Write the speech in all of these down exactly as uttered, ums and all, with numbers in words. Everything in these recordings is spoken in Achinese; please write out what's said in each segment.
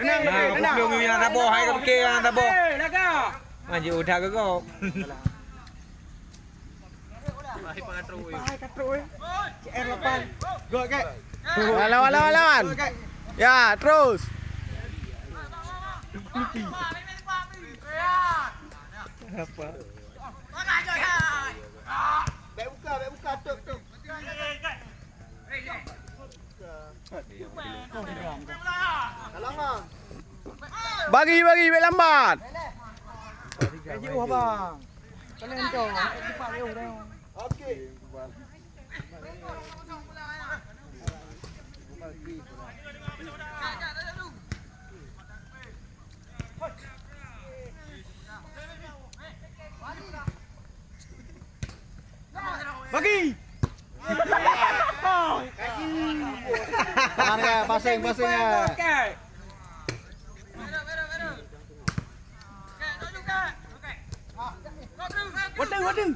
Nah, kuplueng nyang taboh, hai ka pike nyang taboh. Manjak udah ke kau. Lawan, lawan, lawan. Ya, terus. Apa? Bèk buka, bèk buka, tok, tok. Bagi, bagi, bèk lambat. Gaji uh, abang. Kalian tu, cepat dia orang. Okey. Bagi. Tangan ya, passing, passing ya. Waduh, waduh.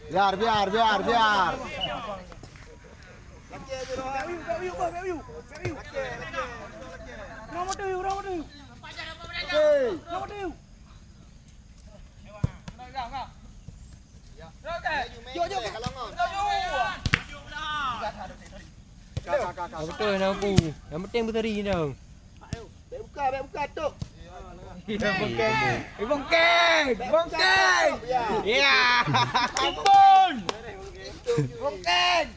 Biar, biar, biar, biar. Okey. Jok, jok. Betul, nampu. Yang penting beuteri dah. Bèk buka, bèk buka, tok. Bongkeng. Bongkeng. Bongkeng. Ya. Timbun. Bongkeng.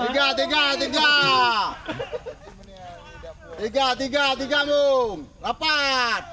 Tiga, tiga, tiga. Tiga, tiga, tiga, Mung. Rapat.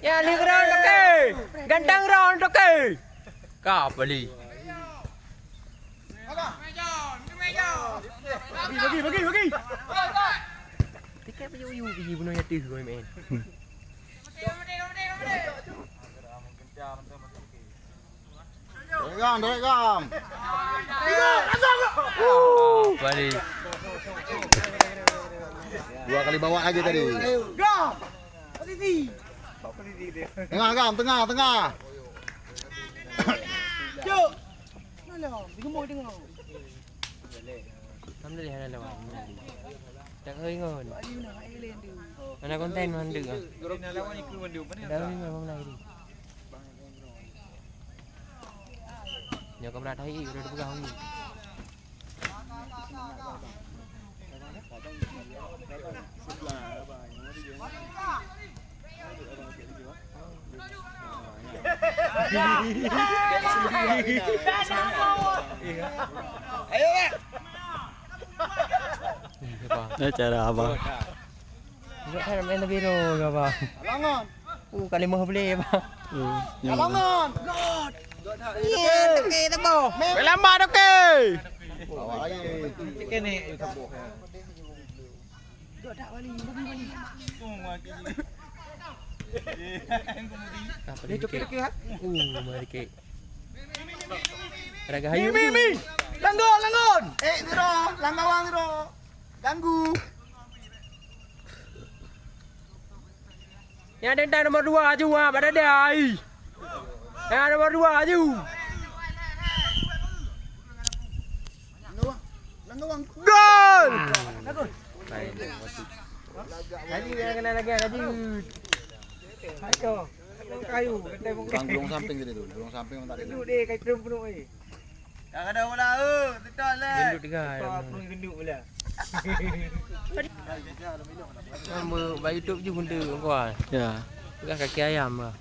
Ya, ni ground toke. Ganteng ground toke. Ka beli. Bagi, bagi, bagi, bagi. Tiket payah uyu bagi bunoe ya teuh kau main. Derek gam, derek gam. Balik. Dua kali bawa lagi tadi. Gam. Posisi. Tengah gam, tengah, tengah. Cuk. Malam, digembok tengok. Alhamdulillah, hana lawan. Tak keringon. Hana konten mandum ah. Dah keringon malam ni. Nyoe kamera tahi udah dipegang ni. Ayo, Pak. Ni cara abang. Bukan main lebih dulu ke apa? Langon. Uh, kali mau beli apa? Hmm, Langon. God. Iya, toke tebo. Lambat toke. Cek ni. Apa dia toke? Uh, mari ke. Raga hayu. Mi, mi, mi. Langon, langon. Eh, Zero, langon, Zero. Ganggu. Nyang tentang nomor dua aju, ha, pada dia ai. Nyang nomor dua aju. Gol! Tadi dia kena lagi, lagi. Ayo. Kayu, gulong samping tadi tu. Gulong samping tak ada. Duduk deh, kai terus penuh eh. Dah ada bola, oh, tetap lah. Gendut tiga. Penuh gendut bola. Kan bu-, bak YouTube je benda kuah. Ya. Peugah kaki ayam lah.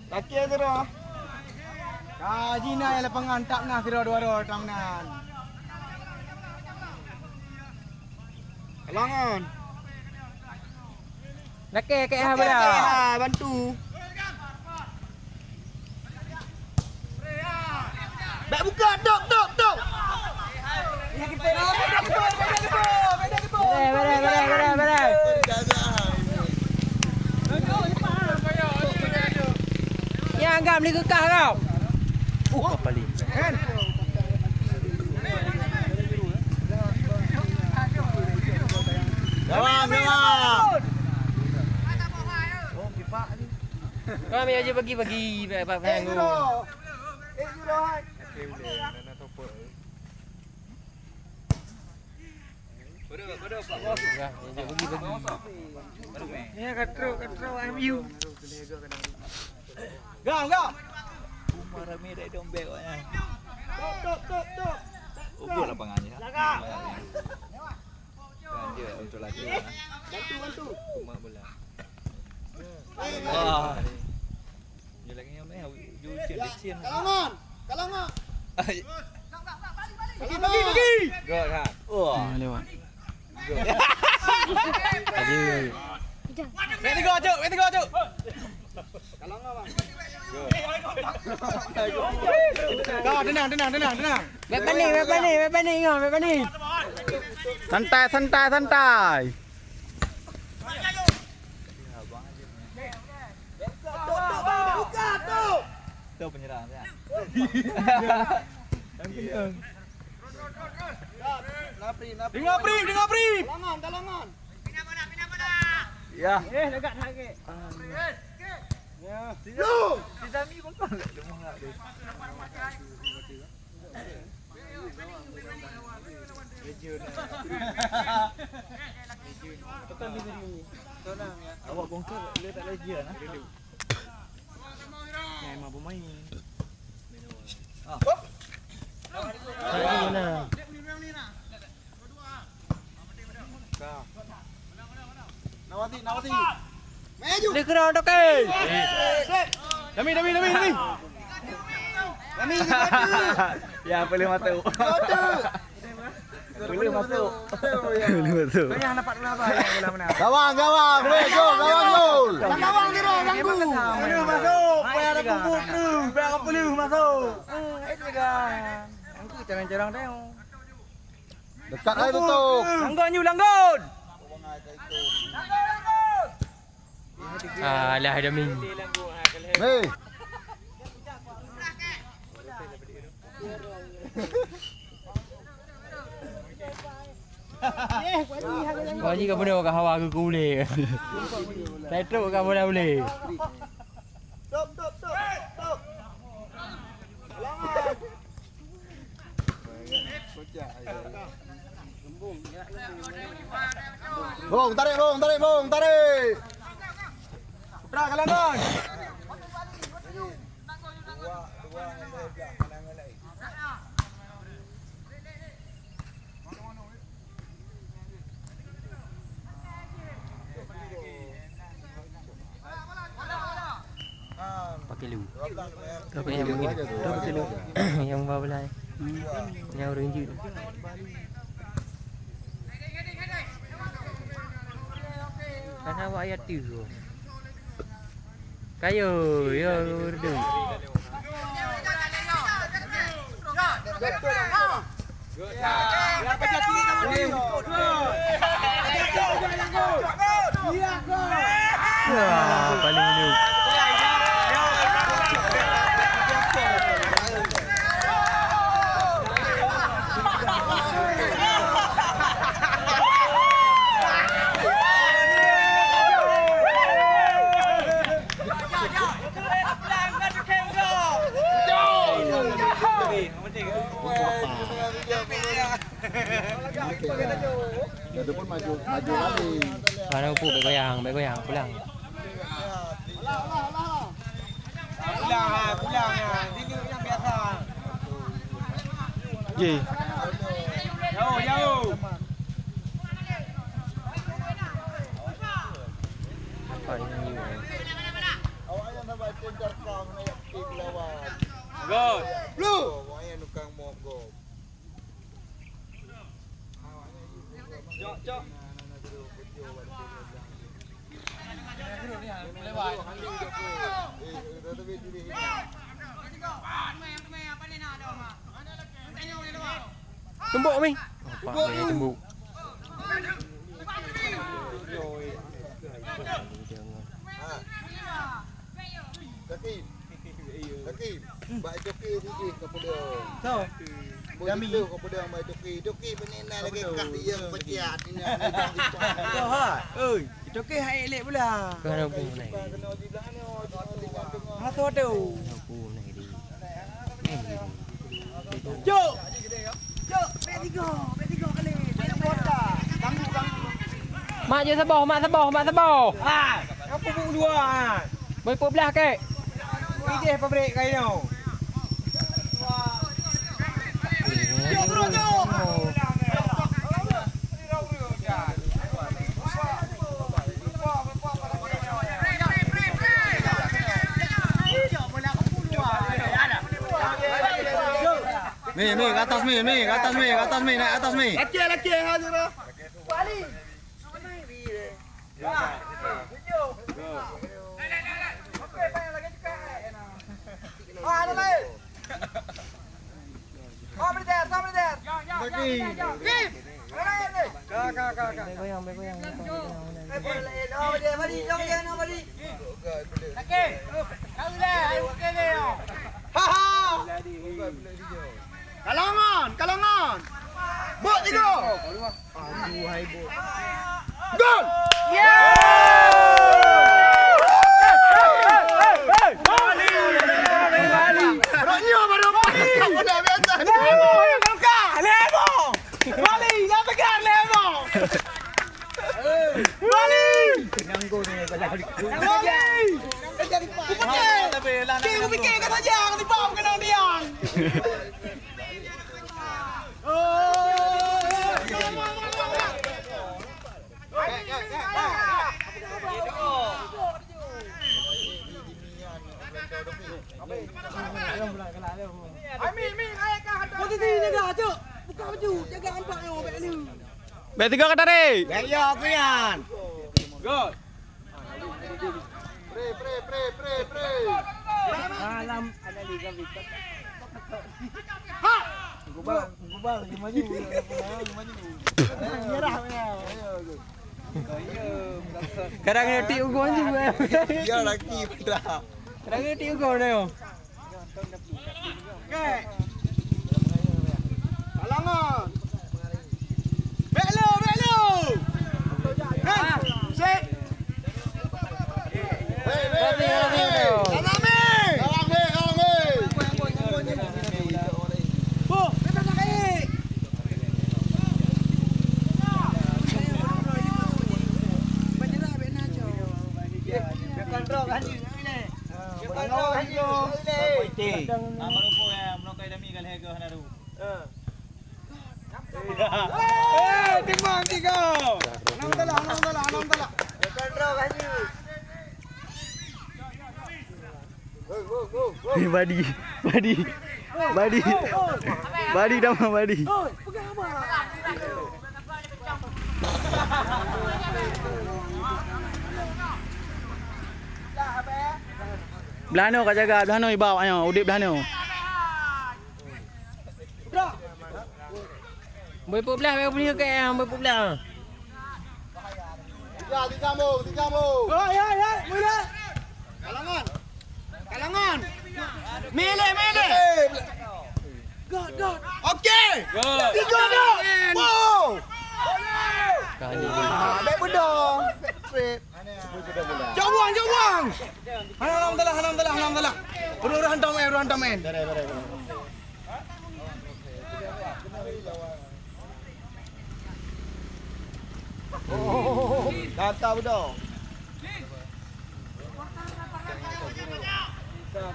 Laki sidroe. Ka jina lapangan tak na sidroe dua droe tam nan. Langon. Lakèe, lakèe, ha, beuda. Ha, bantu. Bèk buka, tok, tok, tok. Bèk, bèk, bèk, bèk, bèk. Bèk, bèk, bèk, bèk, bèk. Ya, anggap ni kekah kau. Uh, apa ni? Gawang, gawang. Kami aja bagi-bagi, bagi-bagi. Eh, Juro. Eh, Juro, hai. Ya, katrok, katrok, M U. Gam, gam. Rumah ramai dah dombet awaknya. Tok, tok, tok, tok. Ubah lapangan je. Laga. Kan dia untuk lagi. Bantu, bantu. Rumah bola. Wah. Dia lagi yang main, ujung cin, licin. Kalangan. Kalangan. Bagi, bagi, bagi. Gol, ha. Wah. Ah, lewat. Gol. Aduh. Bèk teugok, Cuk. Bèk teugok, Cuk. Kalangan, bang. Gol. Kau tenang, tenang, tenang, tenang. Bèk panik, bèk panik, bèk panik, ingat, bèk panik. Santai, santai, santai. Tu penyerang dia. Dengar prim, dengar prim. Kalangan, kalangan. Ya. Eh, dekat sakit. Ya. Lu. Si Zami bengkok. Awak bongkar, dia tak lagi lah. Yang memang pemain. Ah. Nawati, Nawati. Maju. Di ground, okey. Dami, Dami, Dami, Dami. Dami, Dami. Ya, boleh masuk. Boleh masuk. Boleh masuk. Payah nampak kenapa yang bola mana. Gawang, gawang. Weh, gol, gawang, gol. Gawang, gawang, gawang. Boleh masuk. Payah ada kubur tu. Payah ada puluh masuk. Hmm, itu dah. Angku cerang-cerang dah. Dekat hai tutup. Langgon you, langgon. Alah, Dami. Ni. Wah, ni ka beuna ka hawa ke ulèe. Saya trok ka bola ulèe. Stop, stop, stop, stop. Bung, tarik, Bung, tarik, Bung, tarik. Putra, kalangan. Pakai lu. Kau pakai yang begini. Kau pakai lu. Yang bawah belah. Yang orang jut. Karena awak ayat tu. Kayu, yo, redu. Ya, paling ulu. Mana upuk, bèk goyang, bèk goyang, pulang. Pulang, ha, pulang, ha. Sini yang biasa. Ye. Jauh, jauh. Apa ini? Awak jangan sampai cencar kau nak yakti lawan. Gol. Blue. Awak yang nukang mogok. Tumbok mi. Apa ni tumbok? Hakim. Hakim. Bak Coki sijih kau peudong. So. Boh Dami. Itu kau peudong bak Coki. Coki peunena lagi kah yang peciah. Kau ha. Oi, Coki hai lek pula. Kau ada buku naik. Masa tu. Ada buku naik di. Jok. Jok, bet tiga, bet tiga kali. Bet tiga. Ganggu, ganggu. Mak je saboh, mak saboh, mak saboh. Ha, aku buku dua. Boh peuet blah kek. Ideh pabrik kayu. Mi, mi, ke atas mi, mi, ke atas mi, ke atas mi, naik atas mi. Laki, laki, ha, Zura. Kalangan, kalangan. Bot tiga. Aduh, hai bot. Gol! Rok nyoe baru. Kamu dah biasa. Lemo, Lemo. Bali, dah tegar, Lemo. Bali. Bali. Cik, kupikir kata jang, tiba kena diang. Posisi jaga, Cok. Buka baju, jaga nampak nyoe, bek ni. Bek tiga ka tarik. Bek ya, aku Yan. Good. Pre, pre, pre, pre, pre. Malam ada liga bintang. Ha! Gubal, gubal, lima ribu, lima ribu. Nyerah, ya. Kadang ngetik ugon juga. Ya, lagi dah. Kadang ngetik ugon dah. Kalangan. Bek lu, bek lu. Hei, set. Hei, hei, hei, hei. Tanam, hei. Kawan, hei, kawan, hei. Boh, bebas nak kait. Bajera bek na, Cok. Bukan roh, kan? Eh, timbang tiga. Enam telah, enam telah, enam telah. Eh, Badi, Badi, Badi, Badi dah mah Badi. Belah nyoe ka jaga, belah nyoe iba awak nyoe, udeb belah nyoe. Boh peuet blah, boh peuet blah, boh peuet blah. Tiga, tiga, Bung, tiga, Bung. Hai, hai, hai, mulai. Kalangan. Kalangan. Milih, milih. God, God. Oke. God. Tiga, God. Wow. Kali ni. Ah, baik betul. Jok buang, jok buang. Hana, hana masalah, hana masalah, hana masalah. Ureueng-ureueng hantom, eh, ureueng hantom, eh. Gata beudôh. Cek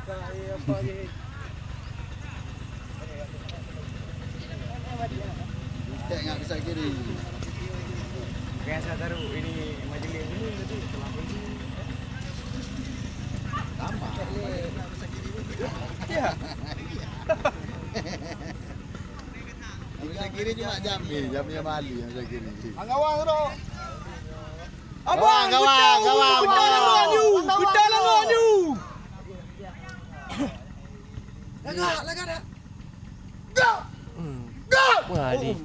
nggak bisa kiri. Biasa taruh ini majelis ini tadi, kenapa ini? Sama. Ya. Yang bisa kiri cuma Jamil, Jamil Mali yang bisa kiri. Abang gawang tu. Gawang, gawang, gawang, gawang. Betul lah, Nyu. Betul lah, Nyu. Lagak, lagak dah. Go! Hmm. Go! Wah, di.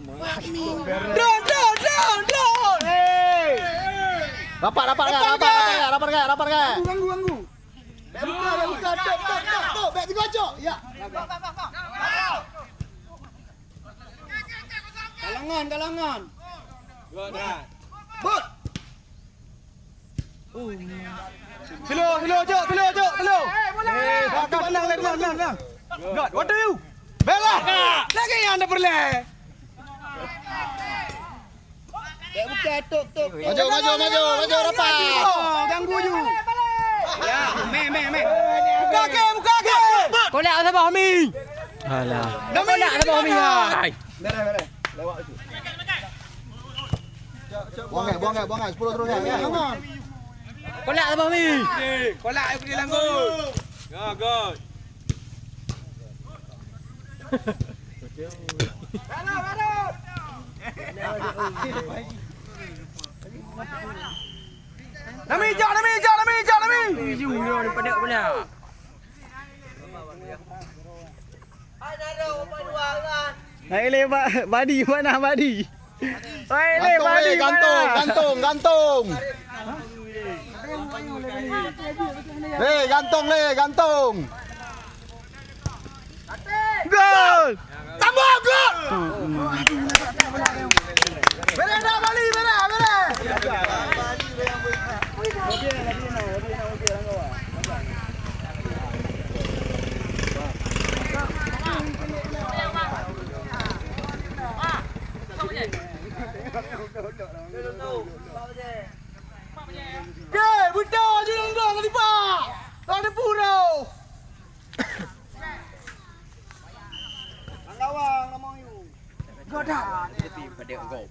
Drone, drone, drone, drone! Rapat, rapat, rapat, rapat, rapat, rapat, rapat. Ganggu, ganggu, ganggu. Baik buka, baik buka. Tok, tok, tok, tok. Baik tiga cok. Ya. Kalangan, kalangan. Bot. Slow, slow, cok, slow, cok, slow. Eh, tenang, tenang, tenang, tenang. God, what do you? Bela. Lagi yang ada perleh. Tok, tok, tok. Maju, maju, maju, maju rapat. Oh, ganggu ju. Ya, meh, meh, meh. Buka ke, buka ke. Kolak saboh mi. Alah. Kolak saboh mi. Hai. Beres, beres. Lewat tu. Buang eh, buang eh, buang eh. Sepuluh terus ya. Ya, aman. Kolak saboh mi. Kolak aku di langgut. Ya, God. Nami jak, nami jak, nami jak, nami. Ui, ui, ui, pada pula. Hai le ba-, badi mana badi? Hai le badi mana? Gantung, gantung, gantung. Le gantung, le gantung. Gol! Tambah gol! Bere dah Bali, bere, bere. Oke, betul je dong dong lipat. Tak ada pura. Gawang nama you. Goda. Tapi pada engkau.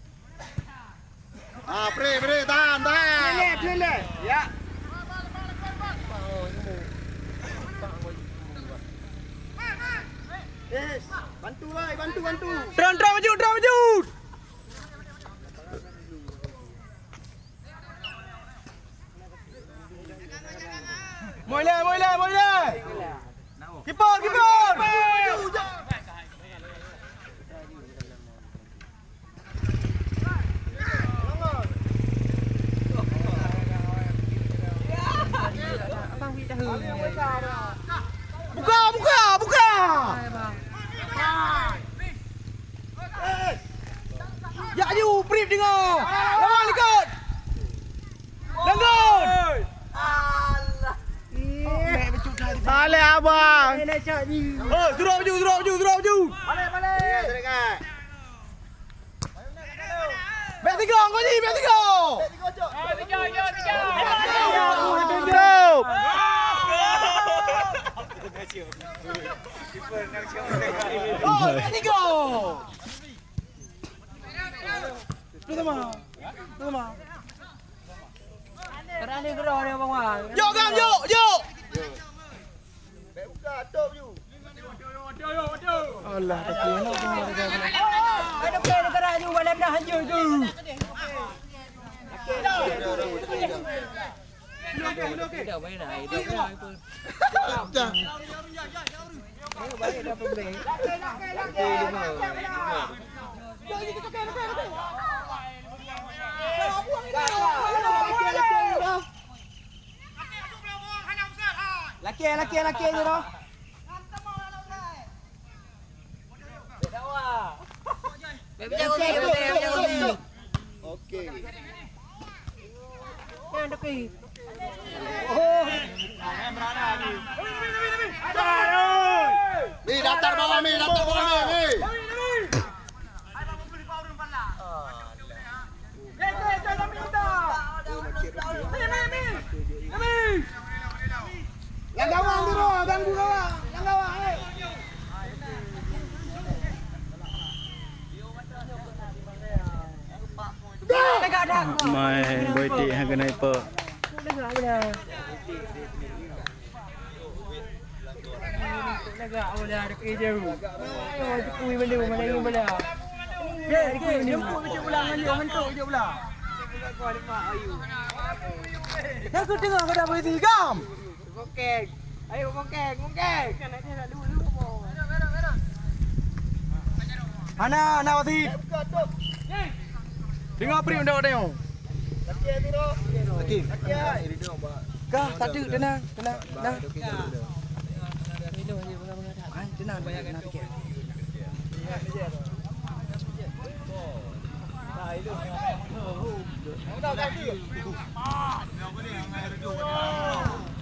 Ah, pre, pre, tahan, tahan. Lele, lele. Ya. Yes, bantu lai, bantu, bantu. Terang, terang maju, terang maju. Moi le, moi le, moi le. Kiper, kiper. Buka, buka, buka. Jak aju, Prip deungoe. Lawan likot. Langgon. Saleh abang. Oh, drop ju, drop ju, drop ju. Balik, balik. Bek tiga, kau ni, bek tiga. Stop. Oh, bek tiga. Tu sama. Tu sama. Kerana gerah dia bawah. Jok, Gam, jok, jok. Alah, tapi enak tu. Ada play negara ni, malam dah hancur tu. Dah. Laki, laki, laki je dah. Okey. Mi, datar bawah, Mi, datar bawah, Mi, Mi. Lam gawang tu, Mai boy tik hang keuneuk ipok. Yang ku tengah kau dah berhenti gam. Bokeng. Ayo, bokeng, bokeng. Hana, hana wasit. Tengok peri undang-undang. Hakim. Kah, satu, tenang, tenang, tenang. Hai, tenang, tenang, tenang, fikir.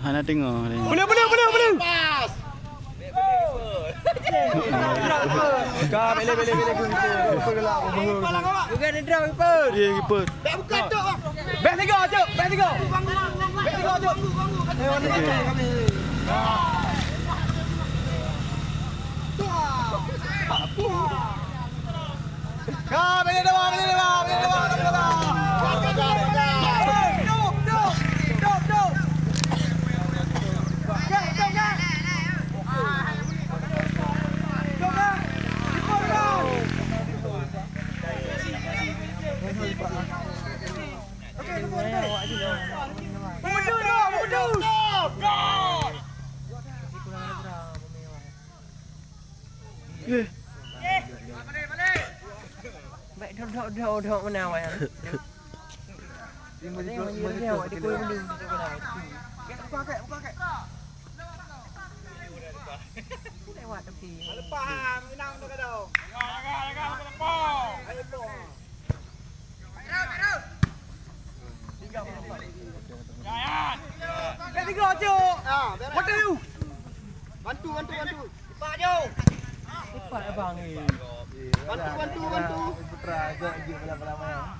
Hana tengok. Boleh, boleh, boleh, boleh. Ka, boleh, boleh, boleh. Bukan drop, Ipon. Ya, Ipon. Beh tiga, Cuk. Beh tiga. Beh tiga, Cuk. Ka, beh tiga, beh tiga, beh tiga, beh tiga. Dok, dok, dok, dok. Dok, dok, dok. Dok, dok. Baik, dok, dok, dok, dok, mana awak? Buka kek, buka kek. Lewat tepi. Lepas, menang tu kau. Jaga, jaga, jaga, lepas. Ayo, lepas. Dah tiga, Cuk. Ah, beres. What do you? Bantu, bantu, bantu. Cepat, Cuk. Cepat, abang, eh. Bantu, bantu, bantu. Putra, agak je lama-lama.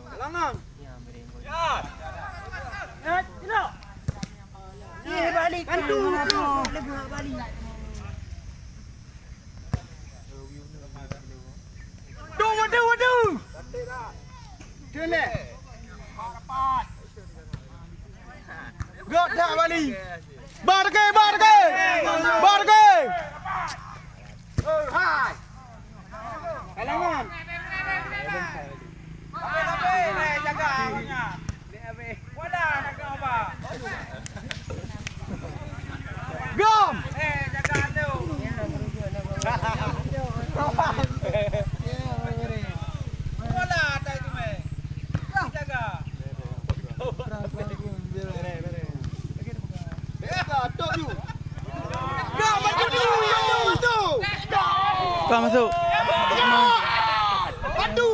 Halangan. Ya. Eh, tidak. Eh, balik. Bantu, bantu. Lega balik. Waduh, waduh, waduh. Kena. Gok dah balik. Barke, barke. Barke. Hai. Kalangan. Habis, habis, habis. Jaga. Gom! Eh, jaga tu. Bola atas tu, meh. Jaga. Jaga, tok you. Gom, bantu you, bantu, bantu. Ka masuk. Bantu.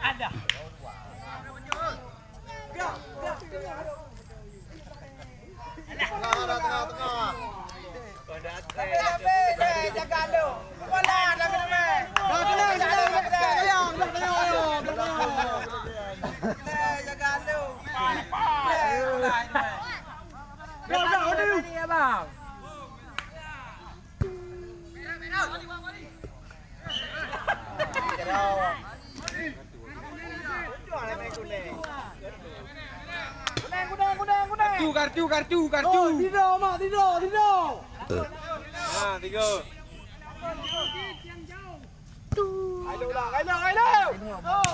Ada. Tengah, tengah, tengah. Kartu, kartu, kartu, kartu. Oh, tidur, Mak, tidur, tidur. Ha, tiga. Ayo lah, ayo, ayo. Oh,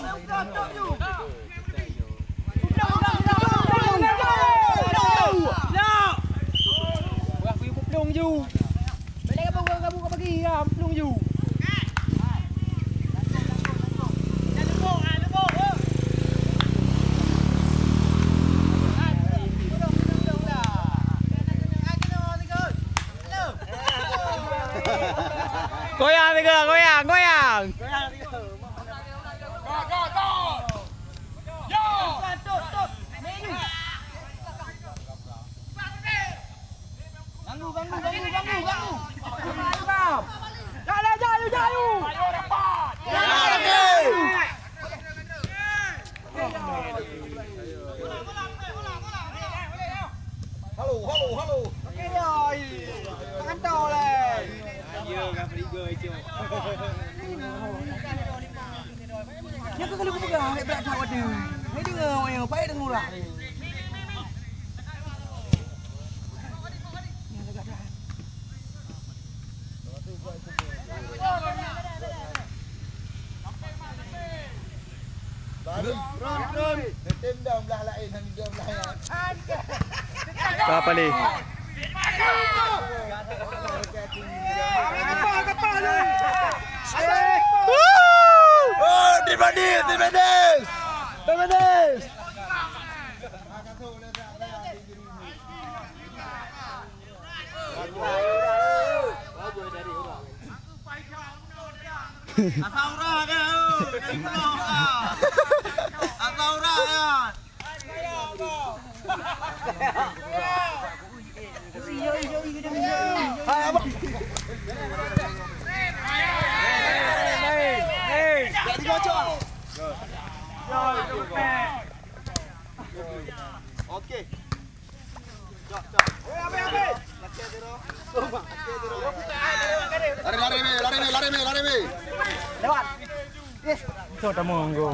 Goyang tiga, goyang, goyang. Ganggu, ganggu, ganggu, ganggu, ganggu. Jalan, jalan, jalan. Halo, halo, halo. Okey, ya. Tangan tau lah. Nyan keuh ka lheueh kupeugah, bèk brat that watèe. Nyoe deungö, nyoe, payah deungö urat. Run, run, run. Tendang belah lain, hana dua belah nyan. Ka paléh. Oh, di manis, di manis. Di manis. Asal urang kan, oh, dari pulau, ah. Asal urang kan. Okey. Lari, lari, Mei, lari, Mei, lari, Mei, lari, Mei. Lewat. Yes. Itu tamu anggo.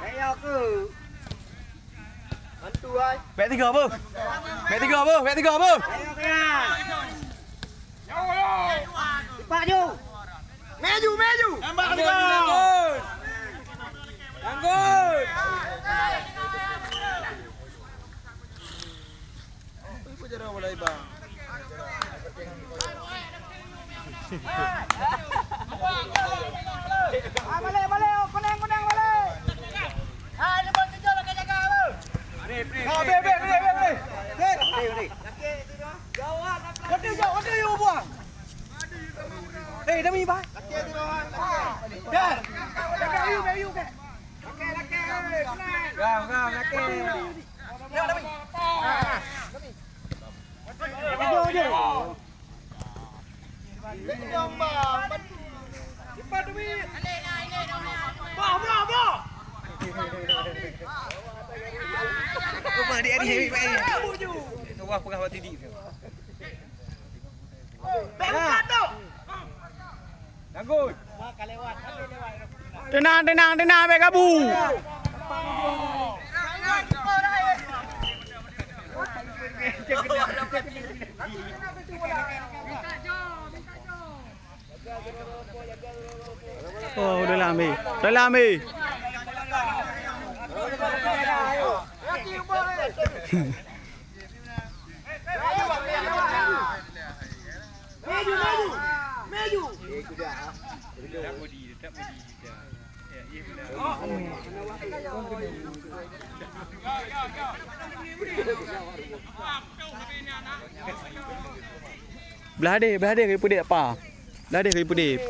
Ayo aku. Bantu ai. Bèk tiga apa? Bèk tiga apa? Bèk tiga apa? Ayo kan. Cepat ju. Maju, maju. Tembak tiga. Tangguh. Ah, balik, balik, oh, kuning, kuning, balik. Ah, ni bang tujuh, jaga, jaga, bang. Ah, balik, balik, balik, balik. Balik. Balik, balik. Gawat, apa? Waduh, jauh, waduh, you buang. Eh, demi, bang. Dar. Jaga, you, you, you. Gam, gam, laki. Wah, peugah bak tidik tu. Tangguh. Tenang, tenang, tenang, bèk gabu. Oh, dalam, eh. Dalam, eh. Maju, maju, maju. Blah deh, blah deh, keu peudeh apa? Blah deh, keu peudeh.